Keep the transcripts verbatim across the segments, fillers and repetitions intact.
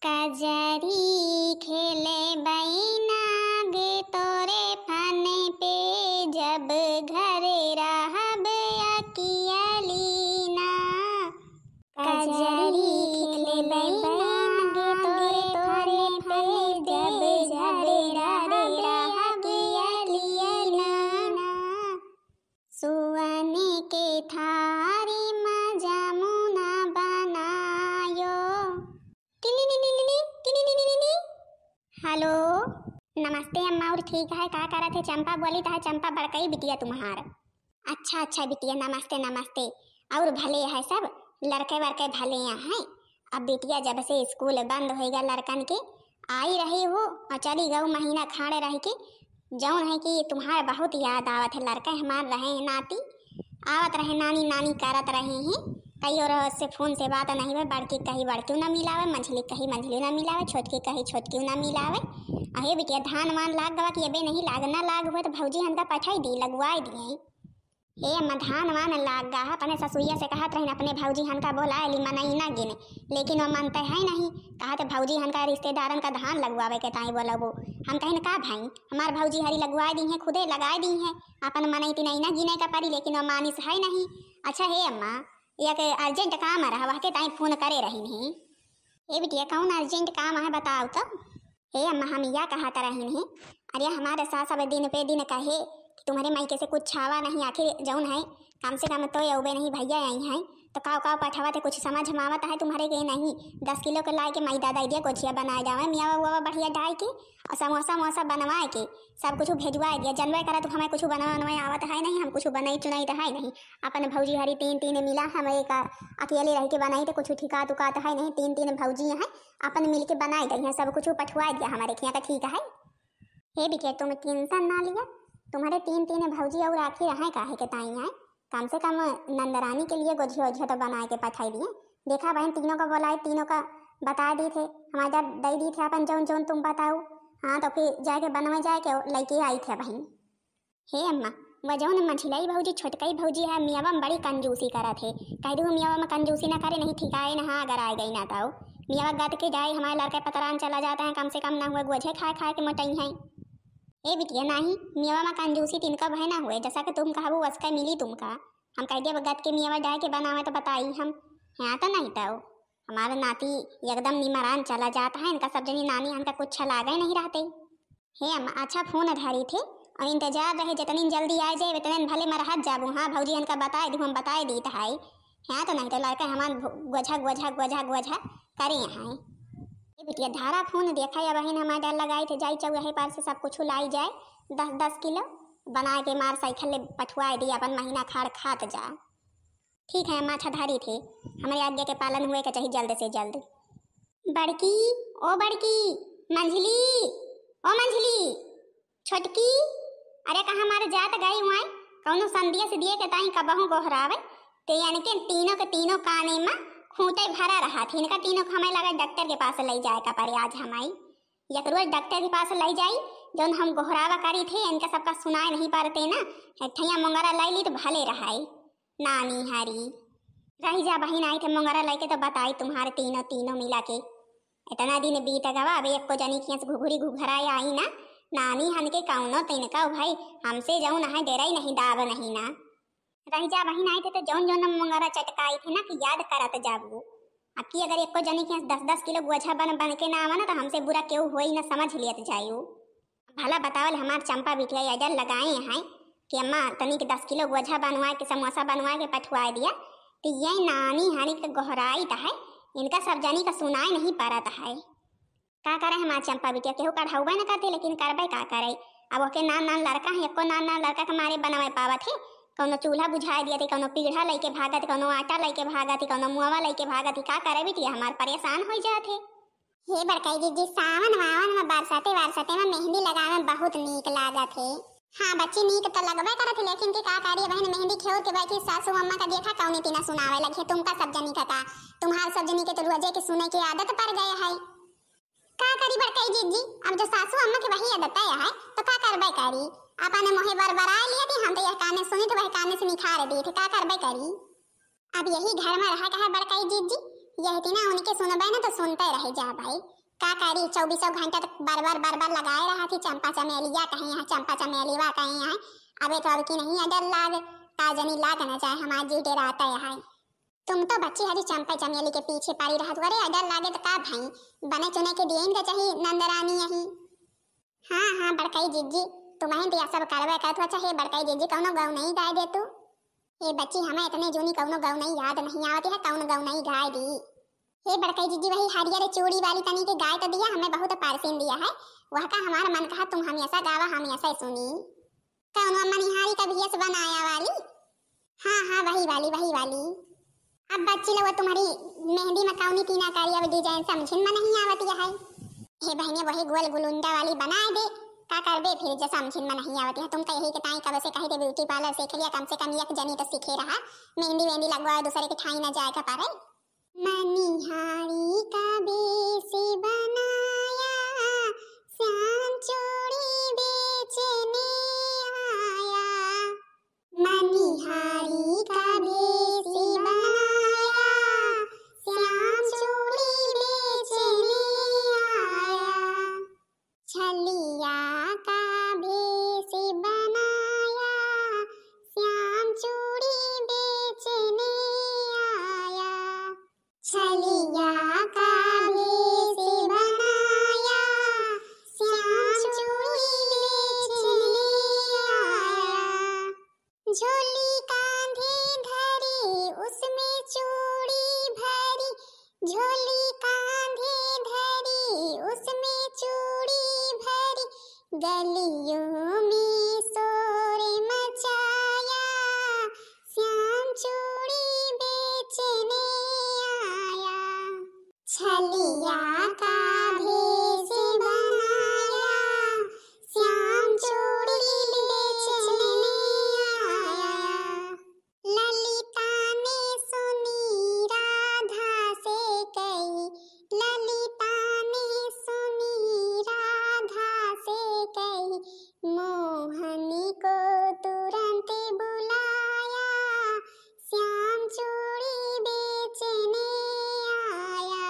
कजरी खेले बैनाग तोरे फन पे, जब घर रहब अकियलीना। कजरी खेले बैनाग तोरे फन पे, जब घर रहब अकियलीना। सुअन के थारी मा जमुना बनायो। टिनिनिनिनिनि, टिनिनिनिनिनि। हेलो, नमस्ते अम्मा, और ठीक है? का करत है? चंपा बोली त है, चंपा बड़कई बिटिया तुम्हार। अच्छा, अच्छा बिटिया, नमस्ते, नमस्ते। और भले है सब, लड़के वड़के भले हैं? अब बिटिया जब से स्कूल बंद होइगा लड़कन के, आई रही हो और चली गऊ महीना खाड़े रह के, जौन है कि तुम्हार बहुत याद आवत है। लड़के हमार रहे हैं नाती, आवत रहे नानी नानी करत रहे हैं। कई और से फोन से बात नहीं हुए, बड़की कही बड़कियों ना मिलावे, मंझली कही मंझली ना मिलावे, छोटकी कही छोटकियों ना मिलावे। अहे बिटिया धान वान लाग गवा कि अबे नहीं लाग, ना लाग हुए तो भौजी हमका पठाई दी, लगवाई दिए। हे अम्मा धान वान लाग गा है, अपने ससुइया से कहत रहिन अपने भौजी हनका बोलाए ली मनई ना गिने, लेकिन वो मनते है नहीं। कहत भौजी हनका रिश्तेदारन का धान लगवावे के ताई बोलबो। हम कहिन का भाई, हमार भौजी हरी लगवाए दी हैं, खुदे लगाए दी हैं, अपन मनई तिनई ना गिने का परी, लेकिन वो मानिस है नहीं। अच्छा हे अम्मा, एक अर्जेंट काम रहा, वह के ताई फोन करे रही नहीं। ए बिटिया, कौन अर्जेंट काम है बताओ तो। हे अम्मा, हम या कहत रहिन है, अरे हमारे सास अब दिन पे दिन कहे कि तुम्हारे मायके से कुछ छावा नहीं, आखिर जौन है कम से कम तो अउबे नहीं भैया आई हैं, तो काव काव पठावत है, कुछ समझ में आवत है तुम्हारे के नहीं। दस किलो के लाए के मैदा दे दिया, गोझिया बनाए जावे, मियावा उआवा बढ़िया डाल के और समोसा वमोसा बनवाए के सब कुछ भेजवाए दिया। जनवे करा तू हमें कुछ बनवा बनवाए आवत है नहीं, हम कुछ बनाई चुनाई तो है नहीं। अपन भौजी हरी तीन तीन मिला, हम एक अकेले रह के बनाई तो कुछ ठिकात उकात है नहीं, तीन तीन भौजी हैं, अपन मिल के बनाए दई हैं, सब कुछ पठवाए दिया हमारे खिया का, ठीक है। हे बिटिया, तुम टेंशन ना लिया, तुम्हारे तीन तीन भौजी और आखिर हैं काहे के ताई हैं, कम से कम नंदरानी के लिए गोझिया ओझिया तो बनाए के पठाई दिए। देखा बहन, तीनों का बोलाए, तीनों का बता दी थे, हमारे दे दी थे अपन जौन जौन तुम बताओ। हाँ, तो फिर जाके बनवे जाए के लेके आई थे बहन। हे अम्मा, वो जौन मझिलाई भौजी, छोटकई भौजी है, मियावा में बड़ी कंजूसी करत है। कह दू मियावा में कंजूसी ना करे, नहीं ठिकाए ना, हाँ, अगर आए गई ना तो मियावा गत के जाए, हमारे लड़के पतरान चला जाता है, कम से कम ना हुए गोझे खाए खाए के मोटई हैं। ए बिटिया, नाही, मियावा में कंजूसी तिनका भय ना हुए, जैसा कि तुम कहबू वसका मिली तुमका। हम कह दिया गत के मियावा जाए के बनावे तो बताई हम, यहाँ तो नहीं तो हमारे नाती एकदम निमरान चला जाता है, इनका सब जनी नानी हमका कुछ लागे नहीं रहते। हे अम्मा, अच्छा फोन धरी थे और इंतजार रहे, जितनी जल्दी आ जाए उतने भले मरहत जाबू। हाँ भौजी, इनका बताए दू, हम बताए दीत है। हाँ तो नहीं तो लड़का हमार भो-, गोझा गोझा गोझा गोझा करे हैं। ए बिटिया, धारा फोन देखा या बहिन, हमार डर लगाई थे, जाई चौराहे पार से सब कुछ लाई जाए, दस दस किलो बना के मार साइकिल ले पठवाए दी, अपन महीना खाड़ खात जा। ठीक है अम्मा, अच्छा धारी थे, हमारे आज्ञा के पालन हुए के चाहिए जल्द से जल्द। बड़की, ओ बड़की, मंझली, ओ मंझली, छोटकी, अरे कहाँ हमारे जात गई हुआ, कौनो संदेश दिए के ताई कबहू गोहरावे, ते यानी के तीनों के तीनों काने में खूंटे भरा रहा थे। इनका तीनों को हमें लगा डॉक्टर के पास ले जाए का पड़े आज हमारी। एक रोज डॉक्टर के पास ले जाई, जौन हम गोहरावा करी थे, इनका सबका सुनाए नहीं पारते ना, एक ठैया मुंगरा लाई ली तो भले रहाई। नानी हरी। रही जा बहिन, आई थे मुंगरा लेके तो बताई तुम्हारे तीनों, तीनों मिला के। इतना दिन बीत गवा, अब एको जनी खियस घुघुरी घुघराए आई ना। नानी हन के कौनो तिनका भाई, हमसे जौन है डेराई नहीं दाब नहीं ना। रही जा बहिन, आई थे तो जौन जौन मुंगरा चटकाई थे ना कि याद करत जाबू। अब की अगर एको जनी खियस दस दस किलो गोझा बन बन के ना आवा ना तो हमसे बुरा केहू होई ना, समझ लियत जायू। भला बतावल हमार चंपा बिटिया ये डर लगाए हैं कि अम्मा तनिक दस किलो गोझा बनवा के, समोसा बनवा के पठवा दिया, तो ये नानी हानि के गोहराई त है, इनका सब जनी का सुनाई नहीं परत है। का करे हमार चंपा बिटिया, केहू कढ़ौबे न करते, लेकिन करबे का करे। अब ओके नान नान लड़का है, एको नान नान लड़का के मारे बनवे पावत है, कौनो चूल्हा बुझाए दिया थे, कौनो पीढ़ा लेके भागत, कौनो आटा लेके भागत, कौनो मुआवा लेके भागत, का करे बिटिया, हमार परेशान हो जात है। हे बड़काई जीजी, सावन वावन में बरसाते वरसाते में मेहंदी लगावे में बहुत नीक लागत हे। हाँ बच्ची, नीक त लगबे करत हे, लेकिन के का करी बहन, मेहंदी खेउर के बैठी सासू अम्मा का देखा कौने तीना सुनावे लगे, तुमका सब जनी का का, तुम्हार सब जनी के तो रोजे के सुने के आदत पड़ गए है। का करी बड़काई जीजी, अब जो सासू अम्मा के वही आदत है तो का करबे करी, अपन मोहे बरबराए लिए थी, हम तो यह काने सुनी तो वह काने से निखार दी थे, का करबे करी। अब यही घर में रहा कहे बड़काई जीजी, यह थी ना, उनके सुनबे ना तो सुनते रह जा भाई। का करी, चउबीसों घंटा तक बरबर बरबर लगाए रहा थी, चंपा चमेलिया कहीं यहाँ, चंपा चमेलीवा कहीं यहाँ। अबे तो अब की नहीं है डर लाग, का जनी लाग न जाए, हमार जी डेराता है। तुम तो बच्ची हरी चंपा चमेली के पीछे पड़ी रहत हो। अरे डर लागे तो का भाई, बने चुने के दिन का चाही नंदरानी यही। हाँ हाँ बड़कई जिज्जी, तुम्हें तो यह सब करवे करत हो। अच्छा हे बड़कई जिज्जी, कौनो गौनई गाय दे तू। ए बच्ची, हमें इतने जूनी कौनो गौनई याद नहीं आवत है, कौन गौनई गाय दी? हे बड़कई जिज्जी, वही हरियर चूड़ी वाली तनी के गाय तो दिया, हमें बहुत पसंद दिया है। वह का हमार मन कहा तुम हमेशा गावा, हमेशा सुनी। कौनो मनिहारी का भेष बनाया वाली? हाँ हाँ वही वाली, वही वाली। अब बच्ची लोग तुम्हारी मेहंदी में कौनी कीना करी, अब design समझिन में नहीं आवत है। हे बहने, वही गोल गुलुंडा वाली बनाए दे, का करबे फिर जे समझिन में नहीं आवत है। तुम तो यही के ताई कब से कही दे beauty parlour सीख लिया, कम से कम एक जनी तो सीखे रहा, मेहंदी वेहंदी लगवा दूसरे के ठाई ना जाए का पारे। मनिहारी का भेष बनाया, श्याम चूड़ी बेचने आया। मनिहारी का भेष बनाया, श्याम चूड़ी बेचने आया। छलिया का भेष बनाया, श्याम चूड़ी बेचने आया। छलिया का भेष बनाया, श्याम चूड़ी बेचने आया। झोली कांधे धरी, उसमें चूड़ी भरी, झोली कांधे धरी, उसमें चूड़ी भरी, गलियों में शोर मचाया, श्याम चूड़ी बेचने आया। छलिया का भेष बनाया, श्याम चूड़ी बेचने आया। ललिता ने सुनी राधा से कही, ललिता ने सुनी राधा से कही, मोहन को तुरंत बुलाया, श्याम चूड़ी बेचने आया।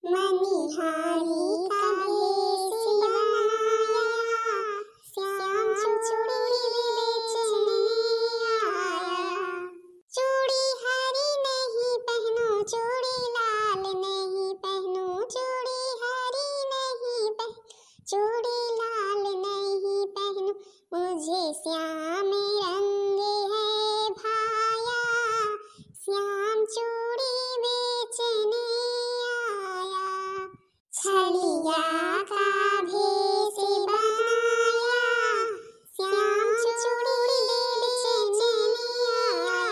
मनिहारी का भेष बनाया, श्याम चूड़ी बेचने आया। चूड़ी हरी नहीं पहनो, चूड़ी लाल नहीं पहनो, चूड़ी हरी नहीं पहनो, चूड़ी लाल नहीं पहनो, मुझे श्याम रंग है भाया, श्याम चूड़ी बेचने आया। छलिया का भेष बनाया, श्याम चूड़ी बेचने आया।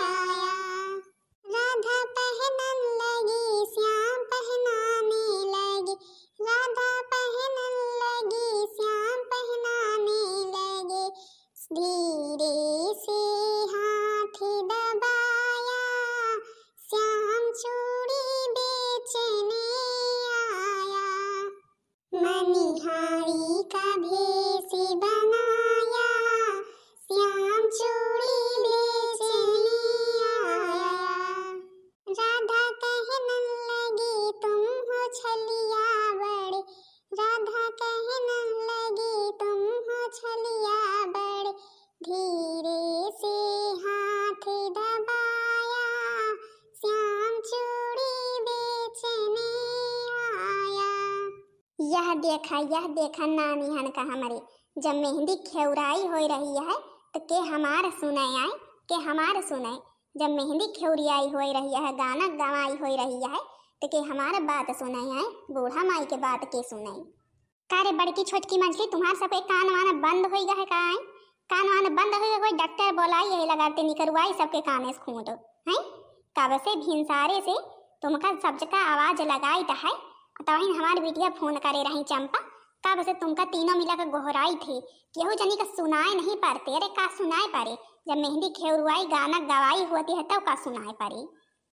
राधा पहनन लगी, श्याम पहनाने लगे, राधा पहनन लगी, श्याम पहनाने लगे, धीरे से हाथ दबाया, श्याम चूड़ी बेचने आया। मनिहारी का भेष बनाया, श्याम चूड़ी बेचने आया। राधा कहन लगी तुम हो छलिया बड़े, राधा कहन लगी तुम हो छलिया बड़े, धीरे से हाथ दबाया, श्याम चूड़ी बेचने आया। यह देखा, यह देखा नानिहन का हमरे, जब मेहंदी खेउराई होई रही है, तो के हमार सुनय आए, के हमार सुनय। जब मेहंदी खेउरियाई होई रही है, गाना गवाई होई रही है, तो के हमार बात सुनय आए, बूढ़ा माई के बात के सुनय। का रे बड़की छोटकी मझली, तुम्हार सबके कान वान बंद होई गए का आए? कान वान बंद होई गए, कोई डॉक्टर बोलाई, यही लगाते निकरवाई सबके काने से खूंट, हैं? कब से भिनसारे से तुमका सब जगह आवाज लगाई त है, तवहिन हमार बिटिया फोन करे रही चंपा, कब से तुमका तीनों मिला के गोहराई थे, केहू जनी का सुनाए नहीं पारते। अरे का सुनाए पारे, जब मेहंदी खेउरुआई गाना गवाई होती है तब का सुनाए पारे।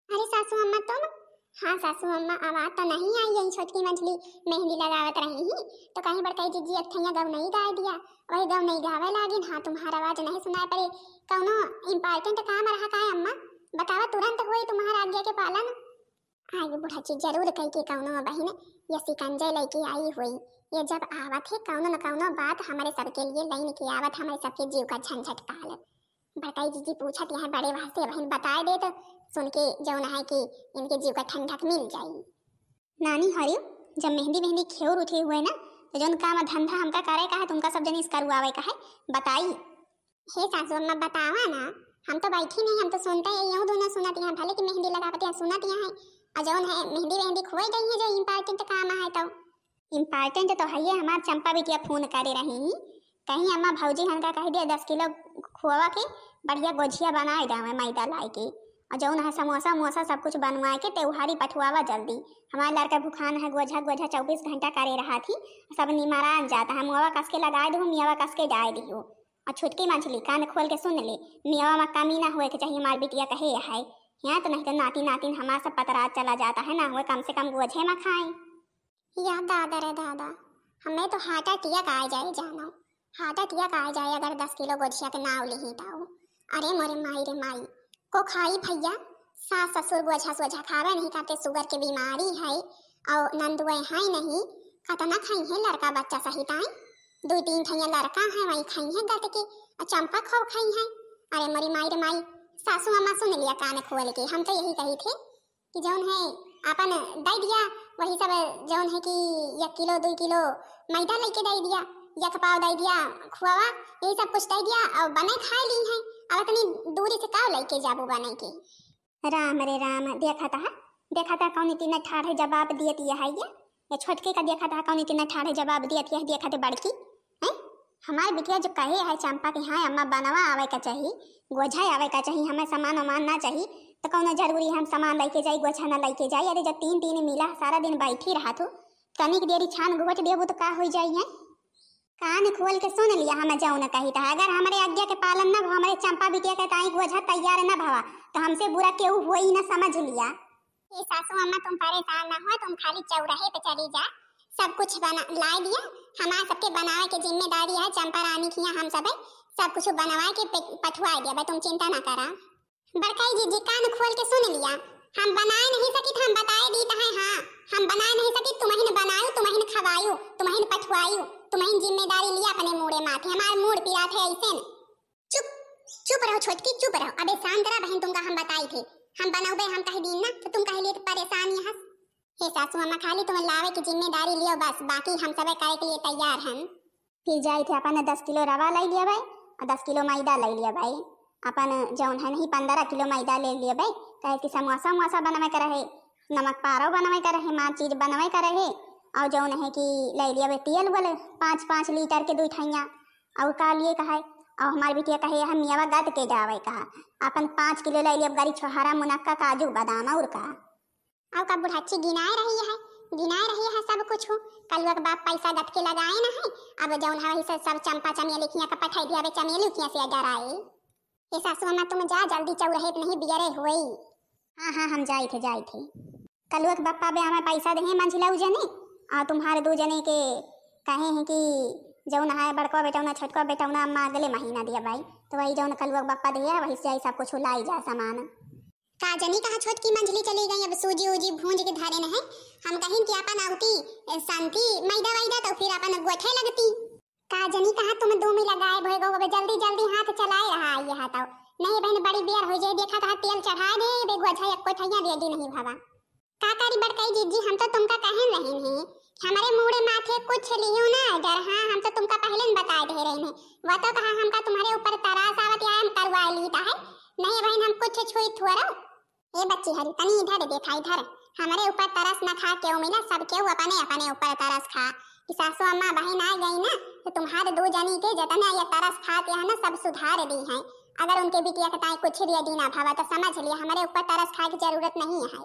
अरे सासू अम्मा तुम? हाँ सासू अम्मा, आवाज तो नहीं आई, यही छोटकी मझली मेहंदी लगावत रही ही, तो कहीं बड़कई जिज्जी एक ठैया गवनई गाय दिया, वही गवनई गावे लागिन। हाँ, तुम्हार आवाज नहीं सुनाए पड़े, कौनो important काम रहा का है अम्मा? बतावा, तुरंत होई तुम्हार आज्ञा के पालन। आगे बुढ़ाची जरूर कही के कौनो बहिन ये सिकंजे लेके आई हुई। ये जब आवत है कौनो न कौनो बात हमारे सबके लिए लाइन के आवत, हमारे सबके जीव का झंझट कालत। बड़काई जीजी पूछत यहाँ बड़े वास्ते बहिन बताए दे तो सुन के जौन है कि इनके जीव का ठंडक मिल जाई। नानी हरियो, जब मेहंदी मेहंदी खेउर उठे हुए ना, तो जौन काम धंधा हमका करे का है, तुमका सब जनी से करवावे का है, बताई। हे सासू अम्मा, बतावा ना, हम तो बैठी नहीं, हम तो सुनते ही यूं दोनों सुनत यहाँ, भले कि मेहंदी लगावत यहाँ सुनत यहाँ है, और जौन है मेहंदी वेहंदी खोए गई है, जो इम्पोर्टेंट काम है तो। इम्पोर्टेंट तो है, ये हमार चंपा बिटिया फोन करे रही, कहीं अम्मा भौजी हन का कह दिया दस किलो खोवा के बढ़िया गोझिया बनाए जावे मैदा लाए के, और जौन है समोसा उमोसा सब कुछ बनवाए के त्योहारी पठवावा जल्दी। हमार लड़का भुखान है, गोझा गोझा चउबीस घंटा करे रहा थी, सब निमरान जाता है। मुआवा कस के लगाए दो, मियावा कस के जाए दियो। और छुटकी मंझली कान खोल के सुन ले, मियावा में कमी ना होए के चाहिए, हमार बिटिया कहे है। यहाँ तो नहीं तो नाती नातिन हमार सब पतरा चला जाता है ना, हुए कम से कम गोझे में खाए। या दादा रे दादा, हमें तो हार्ट अटैक आ जाए जानो, हार्ट अटैक आ जाए अगर दस किलो गोझिया के नाव लिही ताऊ। अरे मोरे माई रे माई, को खाई भैया, सास ससुर गोझा सोझा खावे नहीं करते, शुगर के बीमारी है और नंदुए है नहीं, कतना खाई है लड़का बच्चा सहित आई, दो तीन ठैया लड़का है वही खाई है गट के, और चंपा खूब खाई है। अरे मोरी माई रे माई, सासू अम्मा सुन लिया कान खोल के, हम तो यही कही थे कि जौन है आपन दे दिया, वही सब जौन है कि एक किलो दो किलो मैदा लेके दे दिया, एक पाव दे दिया खुआवा, यही सब कुछ दे दिया और बने खाए ली हैं। अब इतनी दूरी से का लेके जाबू बने के? राम रे राम, देखा था, देखा था कौन इतने ठाढ़े जवाब दियत यह है ये, ये छोटके का देखा था कौन इतने ठाढ़े जवाब दियत यह, देखा थे बड़की, हैं? हमार बिटिया जो कहे है चंपा के, हाँ अम्मा, बनवा आवे का चाही, गोझा आवे का चाही, हमें सामान वामान ना चाही, तो कौनो जरूरी हम सामान लेके जाई, गोझा ना लेके जाई? अरे जब तीन तीन मिला सारा दिन बैठी रहा तू, तनिक देरी छान घोट देबू तो का हो जाई है? कान खोल के सुन लिया, हम जौन कही था, अगर हमरे आज्ञा के पालन ना भवा, हमरे चंपा बिटिया के ताई गोझा तैयार ना भवा, तो हमसे बुरा केहू होई ना, समझ लिया। ए सासू अम्मा, तुम परेशान ना हो, तुम खाली चौराहे पे चली जा, सब कुछ बना ला दिया, हमार सबके बनावे के जिम्मेदारी है, चंपा रानी की यहाँ हम सब सब कुछ बनवा के पे-, पठवा दिया भाई, तुम चिंता ना करा। बड़काई जीजी कान खोल के सुन लिया, हम बनाए नहीं सकित, हम बताए दीत है, हाँ हम बनाए नहीं सकित, तुमहिन बनायु, तुमहिन खवायु, तुमहिन पठवायु, तुमहिन जिम्मेदारी लिया अपने मूड़े माथे, हमार मूड़ पिरात है ऐसे न। चुप, चुप रहो छोटकी, चुप रहो। अबे शांत रह बहन, तुमका हम बताई थे, हम बनौबे हम कह दीन ना, तो तुम कह लिए तो परेशान यहाँ। हे सासू अम्मा, खाली तुम लावे की जिम्मेदारी लियो बस, बाकी हम सबे करे के लिए तैयार हन। फिर जाई थे अपन दस किलो रवा लाई लिया भाई, और दस किलो मैदा लाई लिया भाई, अपन जौन है नहीं पन्द्रह किलो मैदा ले लिया भाई, कहे कि समोसा उमोसा बनवे के रहे, नमक पारो बनवे के रहे, मार चीज बनवे के रहे, और जौन है कि ले लिया भाई तेल वाले पाँच पाँच लीटर के दो ठैया, और का लिए कहे, और हमार बिटिया कहे हम मियावा गद के जावे कहा, अपन पाँच किलो ले लिया गरी छोहारा मुनक्का काजू बादाम और का। और का बुढ़ाची गिनाए रही है, गिनाए रही है सब कुछ। कलुआ के बाप पैसा गद के लगाए ना है, अब जौन है वही से सब चंपा चमेली किया का पठाई दिया, अबे चमेली किया से अगर आए। ए सासू अम्मा तुम जा जल्दी, चौराहे पे नहीं बियरे हुई। हाँ हाँ हम जाई थे, जाई थे। कलुआ के बप्पा बे हमें पैसा देहे मंझिला उ जने, आ तुम्हारे दो जने के कहे हैं कि जौन है बड़का बेटौना छोटका बेटौना अम्मा अगले महीना दिया भाई, तो वही जौन कलुआ के बप्पा दिया वही से जाई सब कुछ लाई जा सामान। का जनी कहाँ छोटकी मंझली चली गई, अब सूजी उजी भूंज के धरे न है। हम कहिन कि अपन अउती, ए, शांति मैदा वैदा तो फिर अपन गोठे लगती। का जनी कहाँ तुम दो मिला गायब हो गो, अब जल्दी जल्दी हाथ चलाए रहा आई है तो। नहीं बहन बड़ी बेर हो जाए, देखा कहाँ तेल चढ़ा दे, बे गोझा एक कोठैया दे दी नहीं भवा। का करी बड़काई जीजी, हम तो तुमका कहन रहिन ही, हमरे मूड़े माथे कुछ लियो ना अगर, हाँ हम तो तुमका पहले न बताए दे रहिन ही, वो तो कहा हमका तुम्हारे ऊपर तरास आवत या हम करवा ली है, नहीं बहन हम कुछ छुई थोड़ा। ए बच्ची हरी, तनी इधर देखा, इधर। हमरे ऊपर तरस न खा केहू मिला, सब केहू अपने अपने ऊपर तरस खा। कि सासू अम्मा बहिन आ गई ना, तो तुम्हारे दो जनी के जतना ये तरस खात यहाँ ना, सब सुधार दी हैं। अगर उनके बिटिया के ताई कुछ भी दीना भवा, तो समझ लिया, हमरे ऊपर तरस खाए की जरूरत नहीं है।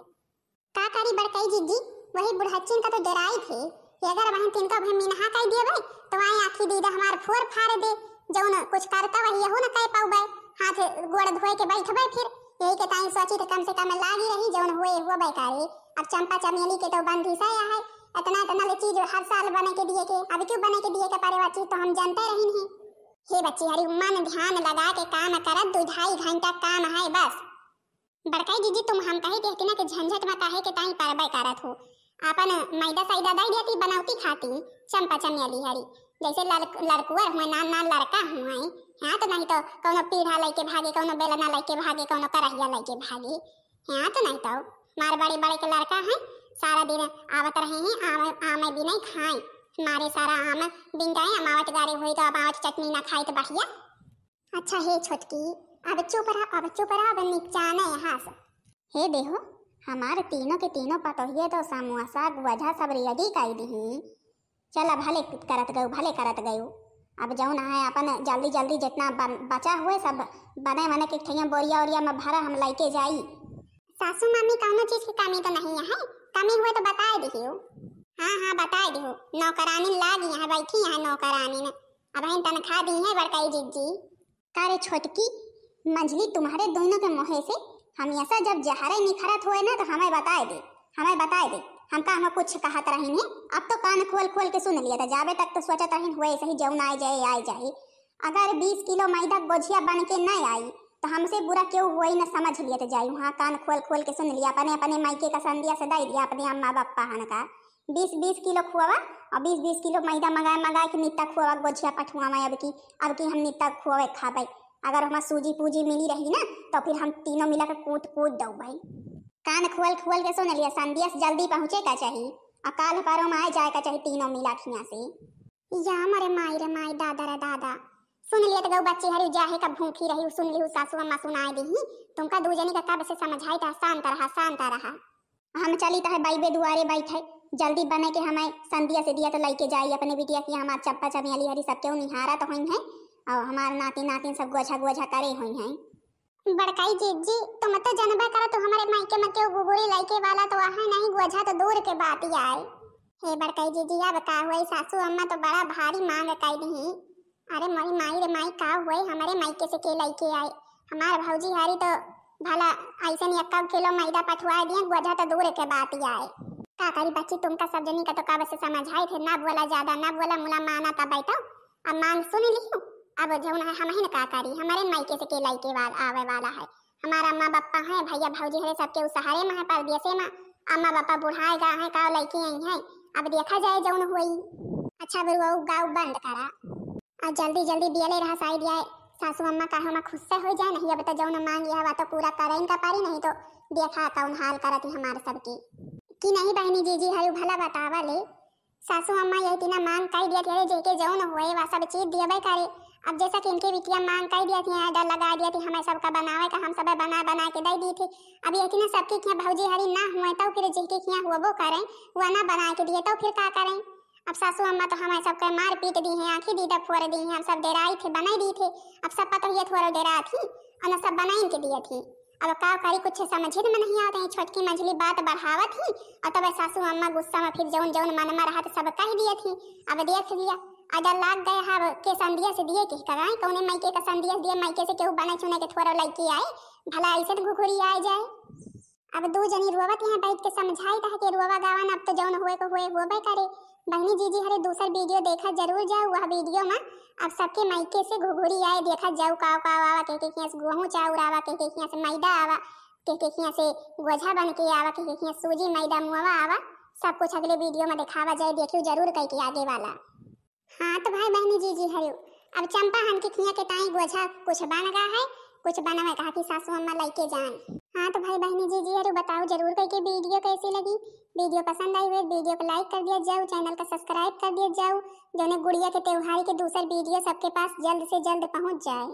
का करी बड़कई जीजी, वही बुढ़च्चिन का तो डराई थे कि अगर वहीं तिनका भी मिनहा कई दिए भाई, तो वहीं आखी दीदा हमार फोर फाड़ दे, जौन कुछ करता वही यहू न कह पाऊ भाई, हाथ गोड़ धोए के बैठ भाई फिर। यही के ताई सोची तो कम से कम लागी रही, जौन हुए हुआ बेकारी। अब चंपा चमेली के तो बंदी सा है, इतना इतना ले चीज हर साल बने के दिए के, अब क्यों बने के दिए के पड़े, वा चीज तो हम जानते रही नहीं। हे बच्ची हरी, मन ध्यान लगा के काम करत, दो ढाई घंटा काम है बस। बड़काई जीजी, तुम हम कही देहती ना कि झंझट में काहे के ताई परबे करत हो। आपन मैदा सैदा दइ दियती बनौती खाती, चंपा चमेली हरी। जैसे लड़-, लड़कुअर हुए ना, ना लड़का हुए। हाँ तो नहीं तो कौनो पीढ़ा लइके भागे, कौनो बेलना लइके भागे, कौनो करहिया लइके भागे। हाँ तो नहीं तो मार बड़े बड़े के लड़का हैं, सारा दिन आवत रहे हैं, आम, आम भी नहीं खाए। मारे सारा आम बिन गए, अमावट गारे हुई तो अमावट चटनी ना खाए तो बढ़िया। अच्छा हे छोटकी, अब चुप रह, अब चुप रह, अब निपचाने यहाँ से। हे देहो, हमार तीनों के तीनों पतोहिए तो समोसा, गोझा सब ready कइ दिही। चला भले करत गयू, भले करत गयू। अब जौन है अपन जल्दी जल्दी जितना बन-, बचा हुए सब बने वने के ठइया बोरिया ओरिया में भरा हम लइके जाई। सासू मामी कौनो चीज की कमी तो नहीं है, कमी हुए तो बताए दिहियो। हाँ हाँ बताए दिहो, नौकरानी लागी है, बैठी है नौकरानी ने। अब हम तनखा दी है बड़काई जीजी। का रे छोटकी, मंझली तुम्हारे दोनों के मोहे से हमेशा जब जहरे निखरत होए ना तो हमें बताए दे, हमें बताए दे। हम का हम कुछ कहत रही नहीं, अब तो कान खोल खोल के सुन लिया था। जाबे तक तो सोचत रही हुए सही जौन आए जाए आए जाए। अगर बीस किलो मैदा गोझिया बन के नहीं आई तो हमसे बुरा क्यों हुए न समझ लिया तो जाई। वहाँ कान खोल खोल के सुन लिया, अपने अपने मायके का संदिया से दे दिया अपने अम्मा बप्पा हन का। बीस बीस किलो खोवा और बीस बीस किलो मैदा मंगाए मंगाए के नित्ता खोवा गोझिया पठुआवे। अब की, अब की हम नित्ता खोवे खाबे। अगर हमार सूजी पूजी मिली रही ना तो फिर हम तीनों मिला के कूट कूट दऊ भाई। कान खोल खोल के सुन लिया, संदेश जल्दी पहुँचे का चाही और काल परों में आए जाए का चाही तीनों मिला खिया से। या मरे माई रे माई, दादा रे दादा, सुन लिया तो गऊ बच्ची हरी जाहे का भूखी रही, सुन लिहू सासू अम्मा सुनाए दी। तुमका दू जनी का कब से समझाई था, शांत रहा, शांत रहा। हम चली तहे बाइबे दुआरे बैठे, जल्दी बने के हमें संदिया से दिया तो लइके जाई अपने बिटिया की। हमार चप्पा चमेली हरी सबके निहारा तो होई है और हमार नाती नातिन सब गोझा गोझा करे होई है। बड़काई जीजी, तुम तो जनबे करो, तो हमारे मायके में केहू घुघुरी लइके वाला तो आहे नहीं, गोझा तो दूर के बात ही आए। हे बड़काई जीजी, अब का हुई, सासू अम्मा तो बड़ा भारी मांग कई दी। अरे मोरी माई रे माई, का हुए, हमरे मायके से के लइके आए? हमार भौजी हारी तो भला ऐसे नहीं एक्का किलो मैदा पठुआ दिए, गोझा तो दूर के बात ही आए। का करी बच्ची, तुमका सब जनी का तो कब से समझाई थे, ना बोला ज्यादा, ना बोला मुला, माना तब बैठो। अब मांग सुन लियो, अब जौन है हम ही न का करी, हमारे मायके से के लइके वाल आवे वाला है। हमारा अम्मा बप्पा हैं, भैया भौजी हरे सबके उ सहारे में है, परदेसे में। अम्मा बप्पा बुढ़ाए गा हैं, का लइके आई हैं, अब देखा जाए जौन हुई। अच्छा बरुआ, उ गाँव बंद करा। आ जल्दी जल्दी बियले रहा साई दिया, सासू अम्मा का हम खुश से हो जाए, नहीं अब तो जौन मांग यह तो पूरा करें का पारी, नहीं तो देखा कौन हाल करत ही हमार सबके। कि नहीं बहनी जीजी हरु भला बतावा ले, सासू अम्मा यही तीना मांग कई दिया थे, जेके जौन हुए वा सब चीज दियबे करे। अब जैसा कि इनके बिटिया मांग कई दिया थी, order लगा दिया थी, हमें सबका बनावे का, हम सब बना बना के दे दी थी। अब यही तीना सबके किया भौजी हरी ना हुए तो फिर जेके किया हुआ वो करें, वह ना बना के दिए तो फिर का करें? अब सासू अम्मा तो हमें सबके मार पीट दी हैं, आँखी दीदा फोड़ दी हैं, हम सब डेराई थे, बनाई दी थे। अब सब पतोहिया थोड़ा डेरा थी और न सब बनाई के दिए थी। अब का करी, कुछ समझे में नहीं आवत है। छोटकी मंझली बात बढ़ावत ही और तब सासू अम्मा गुस्सा में फिर जौन जौन मन में रहत सब कह दिए थी। अब देख लिया, order लाग गया है, अब के संदिया से दिए के कराए, कौने मायके का संदिया दिए, मायके से केहू बने चुने के थोड़ा लइके आए, भला ऐसे तो घुघुरी आ जाए। अब दू जनी रोवत यहाँ बैठ के समझाई रह के रोवा गावन, अब तो जौन हुए को हुए होबे करे। बहनी जीजी हरे दूसर video देखा जरूर जाओ, वह video में अब सबके मायके से घुघुरी आए, देखा जाओ काव काव आवा, के के खिया से गोहूँ चाउर आवा, के के खिया से मैदा आवा, के के खिया से गोझा बन के आवा, के के खिया सूजी मैदा मुआवा आवा, सब कुछ अगले video में दिखावा जाए, देखियो जरूर कई के आगे वाला। हाँ तो भाई बहनी जीजी हरु, अब चंपा हन के खिया के ताई गोझा कुछ बन गा है, कुछ बनवे कहा कि सासू अम्मा लइके जाए। हाँ तो भाई बहनी जीजी हरु, बताओ जरूर कई के video कैसी लगी। Video पसंद आई हुए video को like कर दिया जाओ, channel का subscribe कर दिया जाओ, जौने गुड़िया के त्योहार के दूसर video सबके पास जल्द से जल्द पहुँच जाए।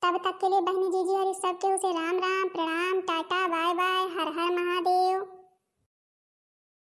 तब तक के लिए बहनी जीजी हरु सबके उसे राम राम, प्रणाम, टाटा, bye bye।